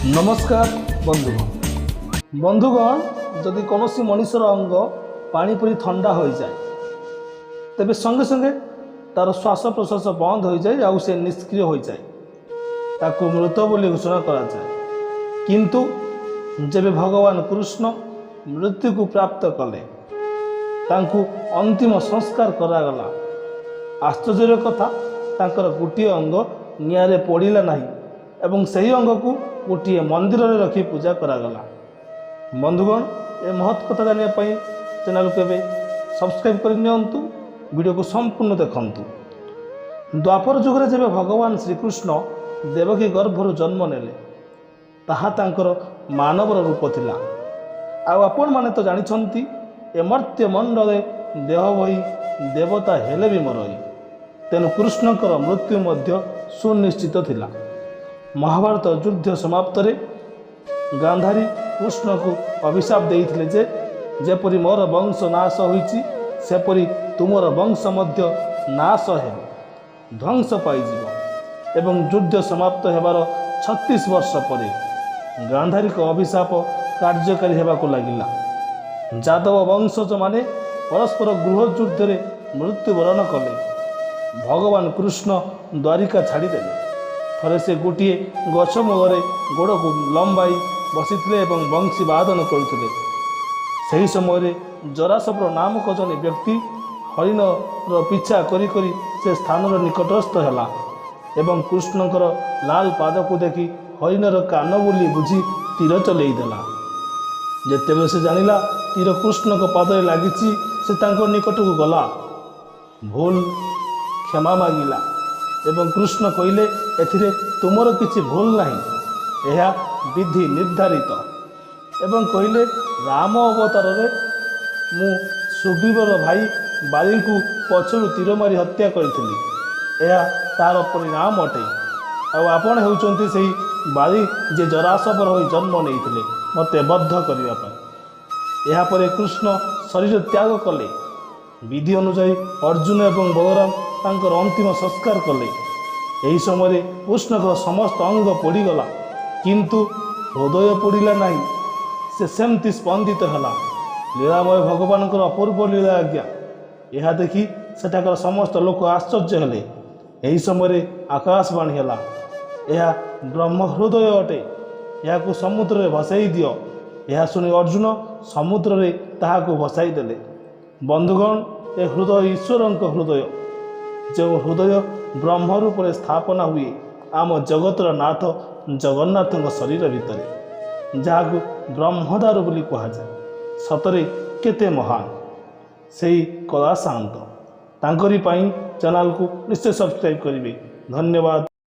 ନମସ୍କାର ବନ୍ଧୁଗଣ। ବନ୍ଧୁଗଣ, ଯଦି କୌଣସି ମଣିଷର ଅଙ୍ଗ ପାଣି ପରି ଥଣ୍ଡା ହୋଇଯାଏ, ତେବେ ସଙ୍ଗେ ସଙ୍ଗେ ତା'ର ଶ୍ୱାସ ପ୍ରଶ୍ୱାସ ବନ୍ଦ ହୋଇଯାଏ ଆଉ ସେ ନିଷ୍କ୍ରିୟ ହୋଇଯାଏ। ତାକୁ ମୃତ ବୋଲି ଘୋଷଣା କରାଯାଏ। କିନ୍ତୁ ଯେବେ ଭଗବାନ କୃଷ୍ଣ ମୃତ୍ୟୁକୁ ପ୍ରାପ୍ତ କଲେ, ତାଙ୍କୁ ଅନ୍ତିମ ସଂସ୍କାର କରାଗଲା। ଆଶ୍ଚର୍ଯ୍ୟର କଥା, ତାଙ୍କର ଗୋଟିଏ ଅଙ୍ଗ ନିଆଁରେ ପୋଡ଼ିଲା ନାହିଁ ଏବଂ ସେହି ଅଙ୍ଗକୁ ଗୋଟିଏ ମନ୍ଦିରରେ ରଖି ପୂଜା କରାଗଲା। ବନ୍ଧୁଗଣ, ଏ ମହତ୍ କଥା ଜାଣିବା ପାଇଁ ଚ୍ୟାନେଲକୁ ଏବେ ସବସ୍କ୍ରାଇବ୍ କରି ନିଅନ୍ତୁ, ଭିଡ଼ିଓକୁ ସମ୍ପୂର୍ଣ୍ଣ ଦେଖନ୍ତୁ। ଦ୍ୱାପର ଯୁଗରେ ଯେବେ ଭଗବାନ ଶ୍ରୀକୃଷ୍ଣ ଦେବକୀ ଗର୍ଭରୁ ଜନ୍ମ ନେଲେ, ତାହା ତାଙ୍କର ମାନବର ରୂପ ଥିଲା। ଆଉ ଆପଣମାନେ ତ ଜାଣିଛନ୍ତି, ଏ ମର୍ତ୍ତ୍ୟ ମଣ୍ଡଳେ ଦେହ ବହି ଦେବତା ହେଲେ ବି ମରଇ। ତେଣୁ କୃଷ୍ଣଙ୍କର ମୃତ୍ୟୁ ମଧ୍ୟ ସୁନିଶ୍ଚିତ ଥିଲା। ମହାଭାରତ ଯୁଦ୍ଧ ସମାପ୍ତରେ ଗାନ୍ଧାରୀ କୃଷ୍ଣକୁ ଅଭିଶାପ ଦେଇଥିଲେ ଯେ, ଯେପରି ମୋର ବଂଶ ନାଶ ହୋଇଛି, ସେପରି ତୁମର ବଂଶ ମଧ୍ୟ ନାଶ ହେବ, ଧ୍ୱଂସ ପାଇଯିବ। ଏବଂ ଯୁଦ୍ଧ ସମାପ୍ତ ହେବାର 36 ବର୍ଷ ପରେ ଗାନ୍ଧାରୀଙ୍କ ଅଭିଶାପ କାର୍ଯ୍ୟକାରୀ ହେବାକୁ ଲାଗିଲା। ଯାଦବ ବଂଶଜମାନେ ପରସ୍ପର ଗୃହ ଯୁଦ୍ଧରେ ମୃତ୍ୟୁବରଣ କଲେ। ଭଗବାନ କୃଷ୍ଣ ଦ୍ୱାରିକା ଛାଡ଼ିଦେଲେ। ଥରେ ସେ ଗୋଟିଏ ଗଛ ମୂଳରେ ଗୋଡ଼କୁ ଲମ୍ବାଇ ବସିଥିଲେ ଏବଂ ବଂଶୀ ବାଦନ କରୁଥିଲେ। ସେହି ସମୟରେ ଜରାଶବର ନାମକ ଜଣେ ବ୍ୟକ୍ତି ହରିଣର ପିଛା କରି କରି ସେ ସ୍ଥାନର ନିକଟସ୍ଥ ହେଲା ଏବଂ କୃଷ୍ଣଙ୍କର ଲାଲ ପାଦକୁ ଦେଖି ହରିଣର କାନ ବୋଲି ବୁଝି ତୀର ଚଲେଇ ଦେଲା। ଯେତେବେଳେ ସେ ଜାଣିଲା ତୀର କୃଷ୍ଣଙ୍କ ପାଦରେ ଲାଗିଛି, ସେ ତାଙ୍କ ନିକଟକୁ ଗଲା, ଭୁଲ କ୍ଷମା ମାଗିଲା ଏବଂ କୃଷ୍ଣ କହିଲେ, "ଏଥିରେ ତୁମର କିଛି ଭୁଲ ନାହିଁ, ଏହା ବିଧି ନିର୍ଦ୍ଧାରିତ।" ଏବଂ କହିଲେ, "ରାମ ଅବତାରରେ ମୁଁ ସୁଗ୍ରୀବର ଭାଇ ବାଲିଙ୍କୁ ପଛରୁ ତୀର ମାରି ହତ୍ୟା କରିଥିଲି। ଏହା ତାର ପରିଣାମ ଅଟେ। ଆଉ ଆପଣ ହେଉଛନ୍ତି ସେହି ବାଲି, ଯେ ଜରାଶବର ହୋଇ ଜନ୍ମ ନେଇଥିଲେ ମୋତେ ବଦ୍ଧ କରିବା ପାଇଁ।" ଏହାପରେ କୃଷ୍ଣ ଶରୀର ତ୍ୟାଗ କଲେ। ବିଧି ଅନୁଯାୟୀ ଅର୍ଜୁନ ଏବଂ ବଳରାମ ତାଙ୍କର ଅନ୍ତିମ ସଂସ୍କାର କଲେ। ଏହି ସମୟରେ କୃଷ୍ଣଙ୍କର ସମସ୍ତ ଅଙ୍ଗ ପୋଡ଼ିଗଲା, କିନ୍ତୁ ହୃଦୟ ପୋଡ଼ିଲା ନାହିଁ। ସେ ସେମିତି ସ୍ପନ୍ଦିତ ହେଲା। ଲୀଳାମୟ ଭଗବାନଙ୍କର ଅପୂର୍ବ ଲୀଳା ଆଜ୍ଞା। ଏହା ଦେଖି ସେଠାକାର ସମସ୍ତ ଲୋକ ଆଶ୍ଚର୍ଯ୍ୟ ହେଲେ। ଏହି ସମୟରେ ଆକାଶବାଣୀ ହେଲା, "ଏହା ବ୍ରହ୍ମ ହୃଦୟ ଅଟେ, ଏହାକୁ ସମୁଦ୍ରରେ ଭସାଇ ଦିଅ।" ଏହା ଶୁଣି ଅର୍ଜୁନ ସମୁଦ୍ରରେ ତାହାକୁ ଭସାଇ ଦେଲେ। ବନ୍ଧୁଗଣ, ଏ ହୃଦୟ ଈଶ୍ୱରଙ୍କ ହୃଦୟ, ଯେଉଁ ହୃଦୟ ବ୍ରହ୍ମ ରୂପରେ ସ୍ଥାପନା ହୁଏ ଆମ ଜଗତର ନାଥ ଜଗନ୍ନାଥଙ୍କ ଶରୀର ଭିତରେ, ଯାହାକୁ ବ୍ରହ୍ମଦାରୁ ବୋଲି କୁହାଯାଏ। ସତରେ କେତେ ମହାନ ସେଇ କଳା ସାଆନ୍ତ! ତାଙ୍କରି ପାଇଁ ଚ୍ୟାନେଲକୁ ନିଶ୍ଚୟ ସବସ୍କ୍ରାଇବ୍ କରିବେ। ଧନ୍ୟବାଦ।